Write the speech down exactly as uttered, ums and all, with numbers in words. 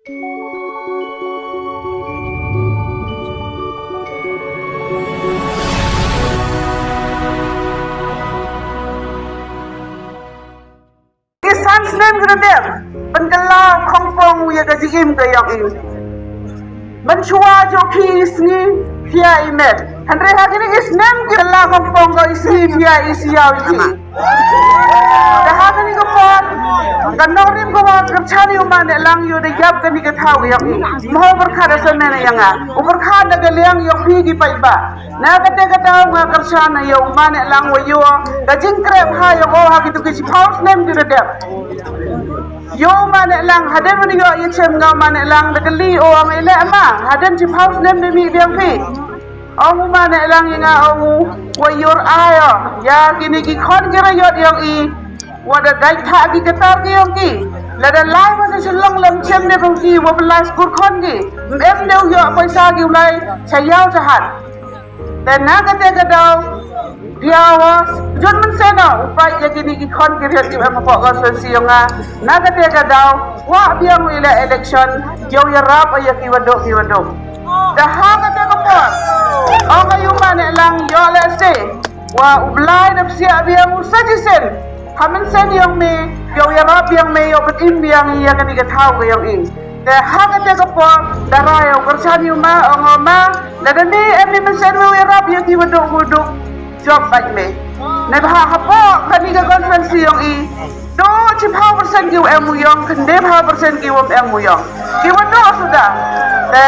Ki san snem ki da dep ban kylla khongpong ïa ka jingim ka ïong i. Mynshuwa jong ki sngi phi ïa i met. Hynrei ha kine ki snem ki kylla khongpong ka i sngi phi ïa i siaw i phi. Te ha kane ka por ka nongrim ka wa kyrchan ïa u ma Nehlang ïa u da ïap kane ka thaw ka ïong i. Mo u pyrkhat da sa men ïa nga, u pyrkhat da ka liang ïong phi ki paidbah. Na kata ka daw nga kyrchan ïa u ma Nehlang wa ïoh ka jingkyrpad ha ïa u ha kitu ki shiphew snem ki da dep. Ïa u ma Nehlang hadien wa ïoh ïa chem nga u ma Nehlang da kylli u ong i leh ma hadien shiphew snem da mih biang phi. Ong u ma Nehlang ïa nga ong u wa ïoh ai ïa kine ki khon ki raiot ïong i. Wa da dait tha ki katar ki ïong ki. Lada lai ma sa shlong lem chem ne bang ki wa pynlai skur khon ki. Em deu ïoh paisa ki u lai cha ïaw cha hat. Te na kata ka daw dia wa jun mynsiem u pait ïa kine ki khon ki riat ki em hapoh constituency ïong nga. Na kata ka daw wa biang u ila election ïoh ïarap ïa ki waduk ki waduk. Te ha kata ka por ong ïa u ma Nehlang ïoh lehse wa u Blai da psiah biang u sa shisien ha mynsiem ïong me ïoh ïarap biang me ïoh pynim biang ïa kane ka thaw ka ïong i. Te ha kata ka por da rai ïa u kyrchan ïa u ma ong u ma lada me em i mynsiem me u ïarap ïa ki waduk waduk jop bad me. Neibhah hapoh kane ka constituency ïong i duk shiphew percent ki wa em u ïong, khyndai phew percent ki wa em u ïong. Ki waduk suda. Te